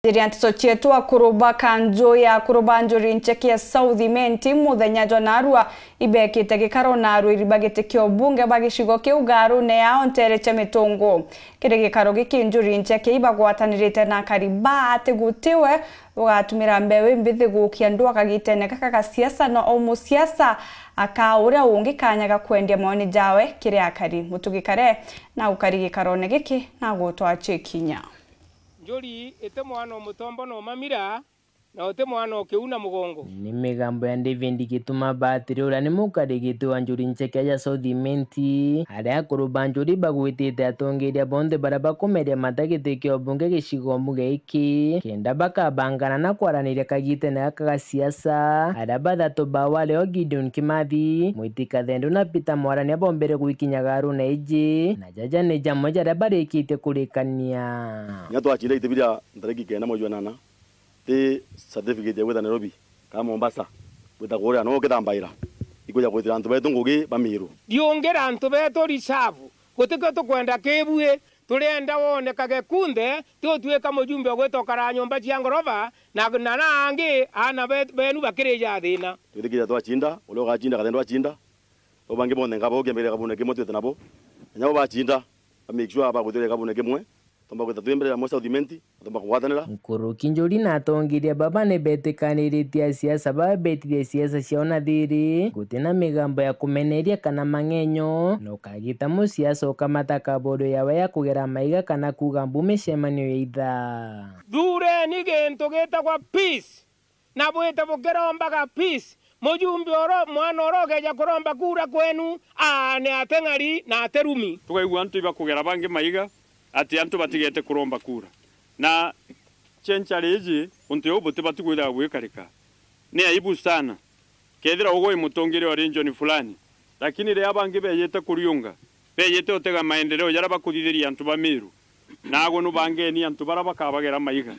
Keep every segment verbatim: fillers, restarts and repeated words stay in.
Njiri ya nteto cietu, akuru ba kanju ya akuru ba njuri ncheke ya South Imenti muthenya jwa narua ibekite gikaro na arwiri ba giti kia ubunge ba gicigo kiu garune yao ntere cia Mitungu. Kiri gikaro giki njuri ncheke ibagwatanirite na akari ba ati gutiwe ugatumira mbeu imbithi gukia ndwaka gitene gaka ga siasa, na o musiasa akaa uria ungi kanya ga kwendia maoni jawe kiri akari. Mutugi Kare na ukari gikarone giki na gutwa cikinya. Njuri iti mwana o mutombo na umamira, na uti mwana o kiu na mugongo. Ni migambo ya David Gituma Batiri, uria ni mukarigiti wa njuri ncheke ya South Imenti, aria akuru ba njuri bagwitite atongeria bonthe baria bakumeria mata giti kia ubunge gicigo mbunge giki, kenda bakabangana na kwaraniria kagitene gaka ga siasa, aria bathatu bao ari o Gideon Kimathi, Mwiti Kathendu na Peter Mwarania bombere gwikinya garune iji, na jaja ni jamwe jaria barikitie kurikania. Kinya twacinda iti biria ntariki kenda mweri jwa nana, ti certificate ya gwita Nairobi kana Mombasa, gwita kuria no ukithambaira, ikwija kwitira antu betu ngugi ba Miru. Ndiungira antu betu reserve, gutikio tukwenda kibui, turienda wonekage kunthe, ti utuika mujumbe ugwita ukara nyomba cia ngorova, na, na, na angi aana be-, benu bakirija thina. Twithikiria twacinda, uria ugacinda Kathendu acinda, bau bangi bonthe nkaba ukiambiriria kabune kimwe twite nabo, na nyabo bacinda, ba make sure bagwitiria kabune kimwe, tomba gwita twi mbere ya mwe South Imenti, na tomba kugwatanira. Nkuruki njuri na atongeria baba ni betikaniritie asiasa baba betithia siasa ciao na thiri, guti na migambo ya kumeneria kana mang'enyo, na ukagita musiasa ukamata kaborio yawe ya kugera maiga kana kuuga mbu micemanio ya itha. Thureni gintu gitagwa peace. Na bwite bukirombaga peace. Mujumbe oro, mwana oro ugeja kuromba kura kwenu, aa, ni ateng'ari na aterumi. Tukaigua antu ibakugera bangi maiga ati antu batigete kuromba kura. Na cenchari iji, untu uu butibati kwithirwa bwikarika. Ni aibu sana. Kethira ugu i mutongeria wa region fulani, lakini riria bangi bejite kuriunga, bejite utega maendeleo jaria bakuthithiria antu ba Meru, nagwe nubangeni antu baria bakabagera maiga.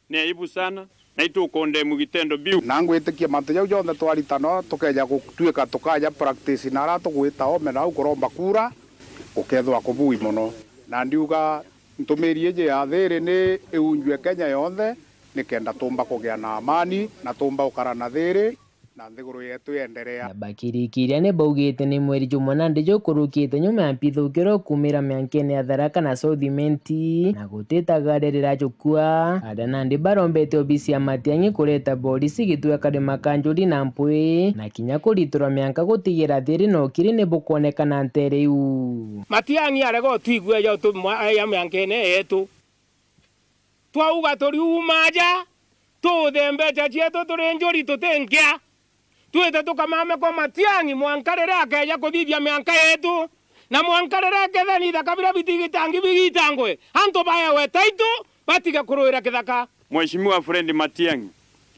Ni aibu sana, na itukondemu gitendo biu. Na ngwitikia mantu jau jonthe twarita no tukeja gutuika tukaja practice na aria tugwita ome nau kuromba kura, gukethirwa kubui mono. Na ndiuga ntumiri iji ya thiri ni iunjue Kenya yonthe, nikenda tumba kugia na amani na tumba ukara na thiri. Na nthiguru yetu yenderea. Na bakirikiria ni baugite ni mweri jumwe nandi jukurukite nyuma ya mpithukiro kuumira miankene ya Tharaka na South Imenti, na gutitaga aria rirajukua, aria nandi barombete obisi ya Matiang'i kureta borisi gitweka ri makanjuri na mpwi, na kinya kuriturwa mianka gutigira thiri na ukiri ni bukwonekana ntere iu. Matiang'i arega utwigua ja utu-, mwa-, ya miankene yetu. Twauga turiuma aja, tuthembecha cietu turi njuri tuti nkia. Twite tukamame kwa Matiang'i mwanka riria akeja kuthithia mianka yetu, na mwanka riria akethani ithaka biria bitigitangi bigitangwe, antu baewe title, batige kuruira kithaka. Mheshimiwa Fred Matiang'i,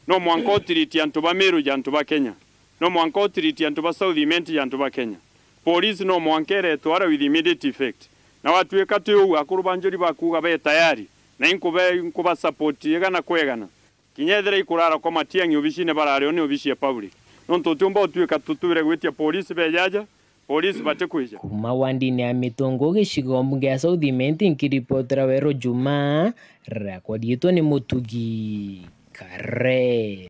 no mwanka utiritie antu ba Meru ja antu ba Kenya. No mwanka utiritie antu ba South Imenti ja antu ba Kenya. Polisi no mwanka iretwe ara with immediate effect. Na watuika ti uu, akuru ba njuri bakuuga be tayari, na inkube-, inkuba support igana kwa igana. Kinya ethira ikurara kwa Matiang'i obicine barari o ni obici ya public. Nontu utiumba utuika tutwire gwitia polisi bejaja, polisi batikwija. Kuuma wandini ya Mitungu gicigo mbunge ya South Imenti, nkiripotera Weru Juma, rakwa riitwa ni Mutugi Kare.